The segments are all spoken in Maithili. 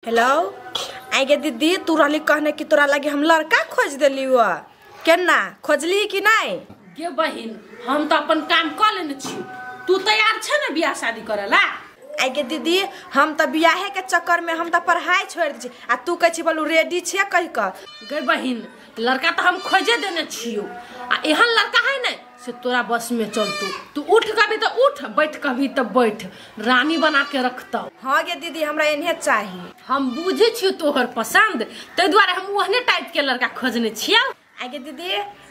हेलो आइ गे दीदी, तू रहली कहने कि तोरा लगे हम लड़का खोज देली हुआ, केना खोजली कि नहीं? गे बहिन, हम तो अपन काम क लेने छी, तू तैयार छे ना बियाह शादी करेला? आइ गे दीदी, हम तो बियाहे के चक्कर में हम तो पढ़ाई छोड़ दी आ तू कहै छी बोलू रेडी छियै कहि कऽ। गे बहिन, लड़का तो हम खोजे देने छियो आ एहन लड़का है ने से तोरा बस में चलतू, तू उठ कभी तो उठ, बैठ कभी तो बैठ, रानी बना के रखतौ। हाँ गे दीदी, हमरा एनहे चाही। हम बुझे छियो तोहर पसंद, ताहि दुआरे हम ओहने टाइप के लड़का खोजने छियो। आइ गे दीदी,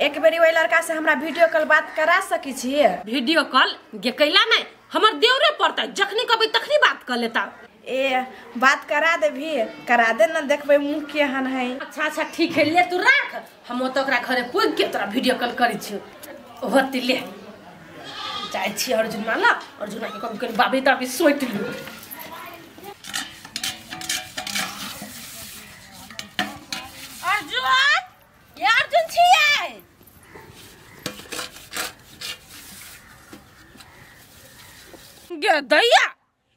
एक बेरी ओहि लड़का से हमरा वीडियो कॉल बात करा सकै छियै? वीडियो कॉल गे कैला नहीं, हमर देवरे पड़ता, जखनी कभी तखनी बात कर लेता। ए बात करा दे भी, करा दे ना, देखबै मुँह केहन है। अच्छा अच्छा ठीक है, ले तू राख, हम ओतऽ ओकरा घरे पूछि के तोरा वीडियो कॉल करै छियो। होती ले जाइ छी अर्जुन माला, अर्जुन के कभी कभी बाबी ताबी सोचि लियो। अर्जुन, ये अर्जुन छियै? गे दैया,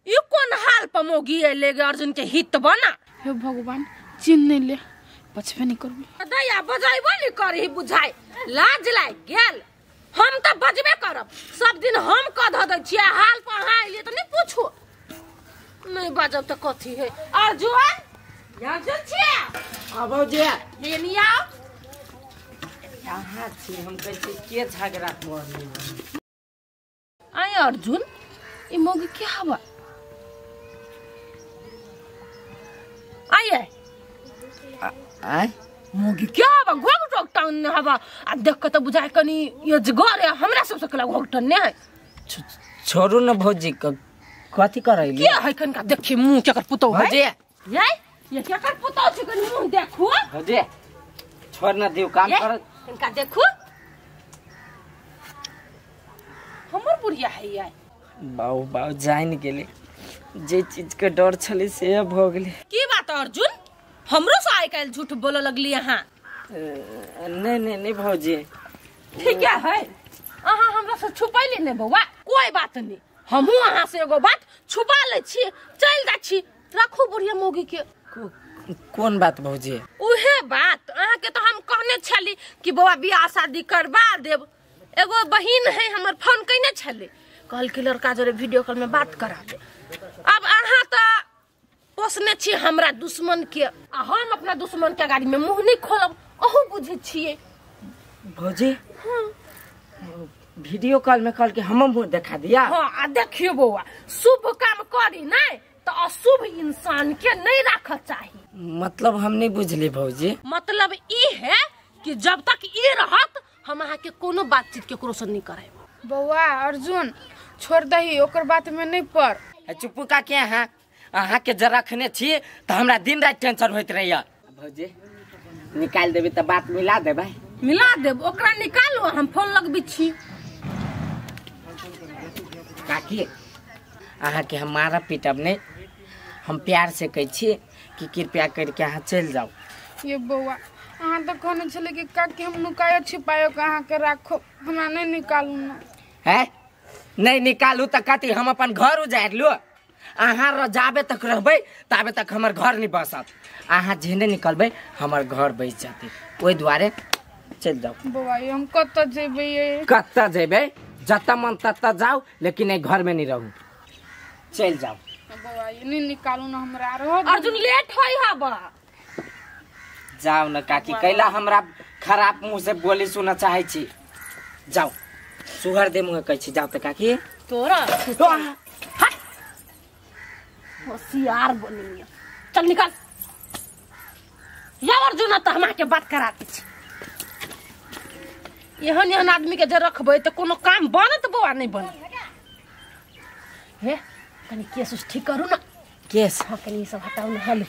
ई कोन हाल पर मोगी एले गे अर्जुन के हित बना? हे भगवान, चिन्ह नहीं ले, बचबे नहीं करबे। दैया बजैबो नहीं करही बुझाइ, लाज लागि गेल। हम तो बजबे करब, सब दिन हम कह धऽ दै छियै, हाल पर अहाँ एलियै तऽ नहीं पूछू, नहीं बजब तऽ कथी है। अर्जुन, अर्जुन छियै? आबौ जे लेनी आउ। कहाँ छी? हम कहै छी के झगड़ा कर। आय अर्जुन, ई मौगी के हवा? आय आय मौगी क्या हवा? घोघ टोकटाउन ने हवा आ देख के तऽ बुझाय कनी यजगर है, हमरा सबसे कला घोघटन ने है। छोड़ू न भौजी, कथी करैली? के है कनका देखी मुंह केकर पुतौ है? भौजी ये ये केकर पुतौ छै, कनी मुंह देखू। भौजी छोड़ न दियौ, काम कर। कनका देखू, हमर बुढ़िया है ये। बाऊ बाऊ जान गेलै, जे चीज के डर छलै से भऽ गेलै। की बात अर्जुन, हमरो से आइ काल्हि झूठ बोलऽ लगली अहाँ? नहीं नहीं नहीं भौजी, ठीक है, अहाँ हमरा से छुपैली नहीं बौआ, कोई बात नहीं, हमहूँ अहाँ से एगो बात छुपा लै छी, चलि जाइ छी, रखू बुढ़िया मौगी के। कोन बात भौजी? उहे बात अहाँके तऽ हम कहने छली कि बौआ बियाह शादी करबा देब। एगो बहिन है हमर, फोन कयने छलै, कहलकै लड़का जोरे वीडियो कॉल में बात करा दे। अब अहाँ तऽ पोसने छी हमरा दुश्मन के, आ हम अपना दुश्मन के गाड़ी में मुंह नहीं खोलब, अहूँ बुझे छियै। भौजी वीडियो कॉल में कहल के हम मुंह देखा दिया? हाँ, आ देखियो बौआ, शुभ काम करी नहीं तो अशुभ इंसान के नहीं राख चाही। मतलब हम नहीं बुझली भौजी। मतलब ई है कि जब तक ई रहत हम अहाँ के कोनो बातचीत केकरो से नहीं करायब। बौआ अर्जुन छोड़ दही, ओकर बात में नहीं पड़। चुप का के अहाँ, अहाँ के जरा रखने छी तऽ हमरा दिन राति टेंशन होइत रहैया। भौजी निकालि देबै तऽ बात मिला देबै? मिला देब, ओकरा निकालू, हम फोन लगबै छी। काकी अहाँ के हम मारब पीटब नहीं, हम प्यार से कहै छी कि कृपया करके अहाँ चलि जाउ। ये बौआ, अहाँ तऽ कहने छलै कि काकी हम नुकायो छिपायो के अहाँ के राखो, हमरा नहीं निकालू ना। है नहीं निकालू तऽ कथी हम अपन घर उजाड़ि लू? अहाँ जाबे तक रहबै ताबे तक हमर घर नहीं बसत, अहाँ जेहने निकलबै हमर घर बसि जेतै, ओहि दुआरे चलि जाउ। बौआ हम कतऽ जेबै? कतऽ जेबै, जतऽ मन ततऽ जाउ, लेकिन एहि घर में नहीं रहू, चलि जाउ। बौआ नहीं निकालू ना हमरा, रहो। अर्जुन लेट होई हबा। जाउ न काकी, कैला हमरा खराब मुँह से बोली सुनऽ चाहै छी? जाउ, सुहर दे मुँह कहै छी, जाउ तऽ काकी। तोरा होशियार बनी, चल निकल। या अर्जुन तऽ हमरा के बात करा दै छी। एहन एहन आदमी के जे रखबै तऽ कोनो काम बनत बौआ? नहीं बनत। हे कनी केस उस ठीक करू ना। केस? हाँ कनी सब हटाउ ना, हलो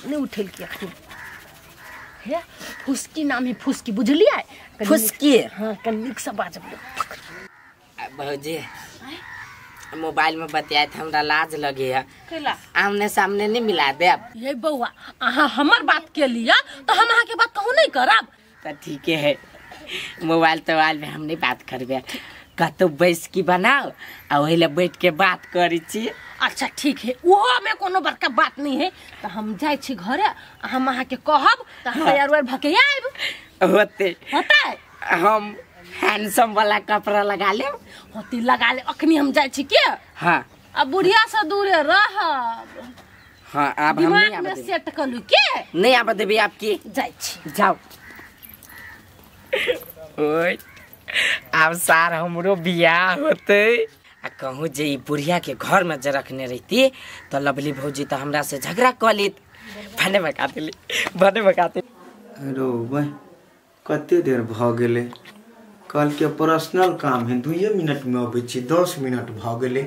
नहीं उठेल की अखनी। हे फुसकी नाम है फुसकी, बुझलियै? फुसकी? हाँ कनी नीक से बाजब। भौजी मोबाइल में बतियात हमरा लाज लगे है, कैला आमने सामने नहीं मिला देब? ये बौआ, अहाँ हमर बात के लिया तो हम अहाँ के बात कहूँ नहीं करब। तो ठीके है, मोबाइल तोबाइल में हम नहीं बात करबे। कतौ बैसकी बनाओ आ ओहि ले बैठ के बात करै छी। अच्छा ठीक है, ओहो में कोनो बड़का बात नहीं है। तो हम जाइ छी घरे, हम अहाँ के कहब त हम तैयार उयार भके आइब। होते होतै, हम हैंडसम वाला कपड़ा लगा लेब। होती लगा ले, अखनी हम जाइ छी के। हाँ अब बुढ़िया से दूरे रहब। हाँ अब हम नहीं आबे सेट कर लू के नहीं आबे देबी आपकी। जाइ छी जाओ। ओए आब सार हमरो बियाह होते। आ कहूँ जे ई बुढ़िया के घर में जे रखने रहती तो लवली भौजी तो हमरा से झगड़ा कऽ लेत। भने भगा देली, भने भगा देली। रो भाई कते देर भ गेलै, कल के पर्सनल काम है, 2 मिनट में अबै छी, 10 मिनट भ गेलै,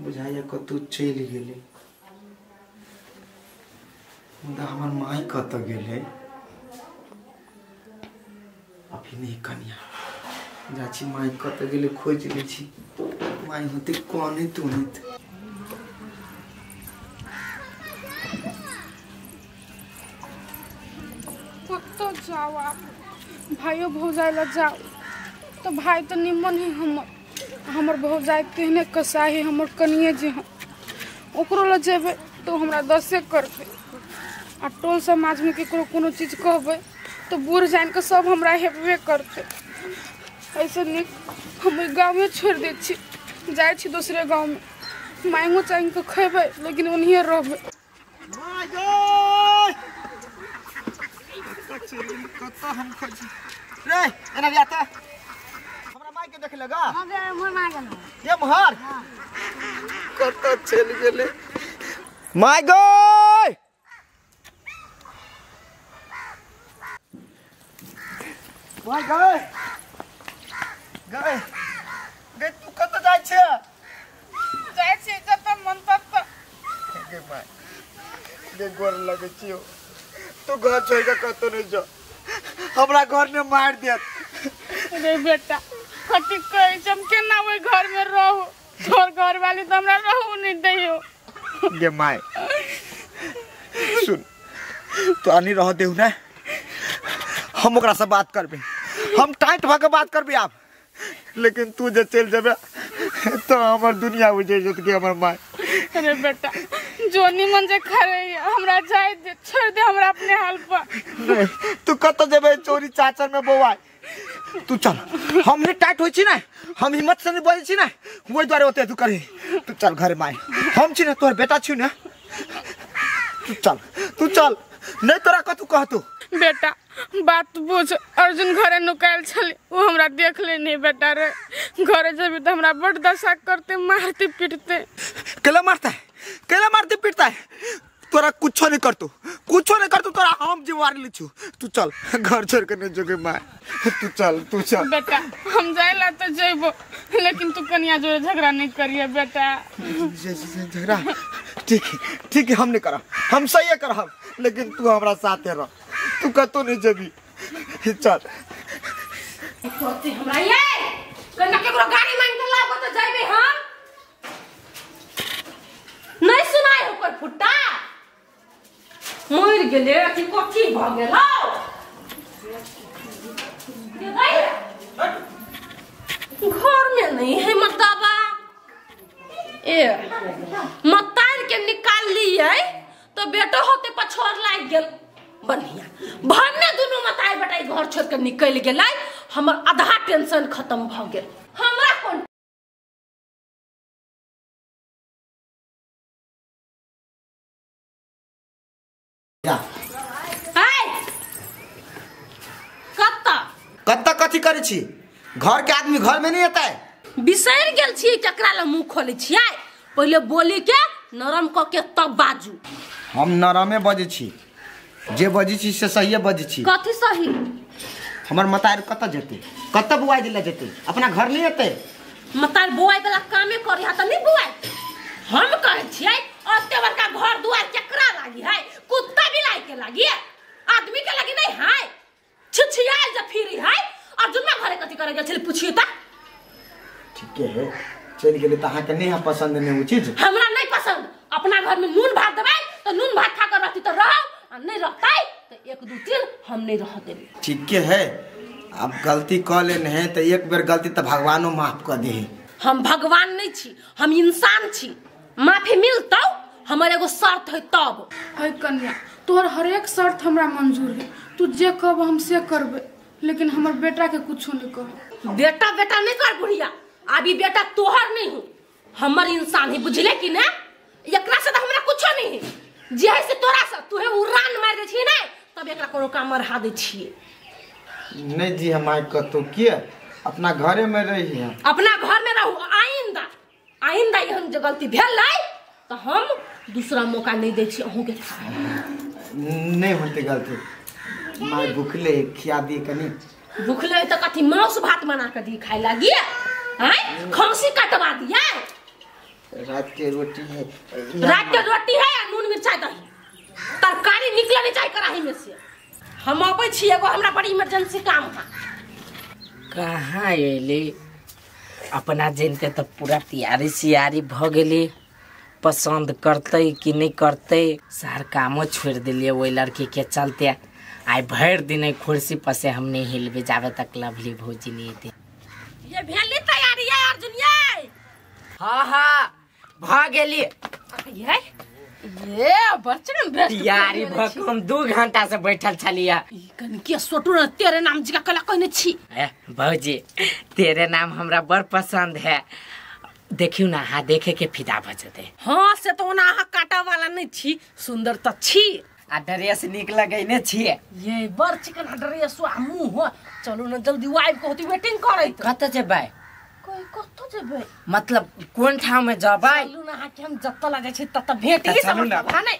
बुझाइया कतौ चलि गेलै। मुदा हमर माय कतऽ गेलै अभी नहीं कनिया जा छी, माय कतऽ गेलै खोजि लै छी। माय होतै कनैत उनैत। कतऽ जाओ आप, भाइयो भौजाइ लए जाओ तो भाई तो निमन है हमर, हमर भौजाइ तेहने कसाही हमर कनिए जे हम, ओकरो लए जेबै तो हमरा दसे करतै। आ टोल समाजमे केकरो कोनो चीज कहबै तो बूढ़ जान के सब हमरा हेबे करतै। ऐसे नीक हम ओहि गाँवे छोड़ि दै छी, जाइ छी दोसरे गाँवमे, माँगो चाँगि कऽ खयबै लेकिन ओनहिए रहबै। रे एना बियाह त हमरा माय के देख लगा। हां बे मोर माय गेल ये मोहर कत चल गेले my गय my गय गय गय तू कत जाय छे? जाय छी जत मन तत। गे my गे गोर लगे छियो, तू घर छोड़ के कतो नहीं जो, हमरा घर ने मार देत। रे बेटा कथी कहै छी, हम केना ओहि घर में रहू, तोर घर वाली तो हमरा रहू नहीं दैयो। गे my सुन, तो आनी रह देहु ना, हम ओकरा से बात करबे, हम टाइट भ के बात करबे आप, लेकिन तू जे चल जेबे तो हमर दुनिया उजड़ जेत के हमर my. अरे बेटा जो निमन जे खरे हमरा जाय दे, छोड़ दे हमरा अपने हाल पर। नहीं तू कत जेबे चोरी चाचर में बौआ, तू चल, हम नहीं टाइट होई छी ना, हम हिम्मत से नहीं बजै छी ना, ओहि दुआरे ओते तू करी। तू चल घरे my, हम छी ना तोहर बेटा छी ना, तू चल, तू चल, नहीं तोरा कतू कहतू। बेटा बात बुझ, अर्जुन घरे नुकायल छले, वो हमरा देख ले नहीं बेटा रे, घरे जेबी तो हमरा बड़ दशा करते, मारते पीटते। केला मारता है, केला मारते पीटता है, तोरा कुछो नहीं करतू, कुछो नहीं करतू, तोरा हम जिम्मेवारी लै छु। तू चल घर छोड़ के नहीं जोगे my, तू चल, तू चल बेटा। हम जाइला तो जेबो, लेकिन तू कनिया जोरे झगड़ा नहीं करिए बेटा। झगड़ा ठीक है, ठीक है, हम नहीं करब, हम सही करब, लेकिन तू हमरा साथे रह, तू कतौ नहीं जेबी, चल। हमरा ये कन्या केकरो गाड़ी मांग के लाबो तो जाइबे हम, नहीं सुनाय ओकर फुट्टा मर गेले कि कथी भ गेल हौ। घर में नहीं है मतबा, ए मतार के निकाल लिए तो बेटो होते पछोर लाग गेल। बढ़िया भन्ने दुनू मताई बटाई घर छोड़ के निकल गेलै, हमर आधा टेंशन खत्म भ गेल। हमरा कोन कत्ता कथी करै छी? घर के आदमी घर में नहीं आता है। बिसरि गेल छी केकरा ल मुंह खोलै छियै, पहिले बोली के नरम क के तब बाजू। हम नरमे बजै छी, जे बजै छी से सहिए बजै छी। कथी सही? हमर मतार कत जेतै, कत बुआइ दिला जेतै, अपना घर नहीं एतै। मतार बुआइ वाला कामे करी हा त नहीं बुआइ। हम कहै छियै ओते बड़का घर दुआर केकरा लागी है, कुत्ता बिलाई के लागी, आदमी के लागी नहीं है। छिछियाल जे फिरी है। अर्जुन घरे कथी करे गेल छलै पुछियो त। ठीक है चल गेलै त अहाँ के नहीं है पसंद नहीं उ चीज। हमरा नहीं पसंद। अपना घर में नून भात देबै त नून भात खा कर रहती त रहो, आ नहीं रहतै त 1 2 3 हम नहीं रह देबै। ठीक है अब गलती कऽ लेने है तऽ एक बेर गलती तऽ भगवानो माफ कऽ दे। हम भगवान नहीं छी, हम इंसान छी। माफी मिलतौ हमर एगो शर्त है तब। है कन्या तोहर हरेक शर्त हमरा मंजूर है, तू जे कहब हम से करबे, लेकिन हमर बेटा के कुछो नहीं कह। बेटा बेटा नहीं कर बुढ़िया, अभी बेटा तोहर नहीं हूँ, हमर इंसान है, बुझले कि ना? एकरा से तो हमरा कुछो नहीं है, जे है से तोरा से। तू है उड़ान मार दे छी ना तब एकरा कोनो काम मरहा दे छी। नहीं जी हम आइ कतौ किए अपना घरे में रही है। अपना घर में रहू, आइंदा आइंदा एहन जे गलती भेल है तो हम दूसरा मौका नहीं दै छी अहूँ के। नहीं होते गलती माय, भूखले खिया दी कनी। भूखले तो कथी मांस भात बना के दी खाए लागी, हैं खांसी कटवा दिया। रात के रोटी है, रात के रोटी है आ नून मिर्चाई दही, तरकारी निकले नहीं चाहे कढ़ाई में से। हम अबै छी एगो हमरा बड़ी इमरजेंसी काम है। कहाँ एली अपना जनते तो पूरा तैयारी सियारी भ गेली, पसंद करते कि नहीं करते सार कामो छोड़ दिलिए वही लड़की के चलते। आई भर दिन कुर्सी पर से हम नहीं हिलबे जावे तक लवली भौजी नहीं थे। ये भेली तैयारी है अर्जुन ये? हाँ हाँ भ गेली। ये बच्चन बेस्ट तैयारी भ हम 2 घंटा से बैठल छलिया। कन के सोटू न तेरे नाम जी का कला कहने छी। भौजी तेरे नाम हमरा बड़ पसंद है, देखियो ना हाँ देखे के फिदा भ जते। हाँ से तो ओना अहाँ काटा वाला नहीं छी, सुंदर त छी आ ड्रेस निक लगैने छी। ये बड़ चिकन ड्रेस आ मुंह हो। चलू न जल्दी वाइफ को होती वेटिंग करैत। कत जेबै? कोई कत जेबै मतलब कोन ठाम में जेबै? चलू न अहाँ के हम जत ला जाइ छी तत भेट ही चलू ना। समझ नहीं।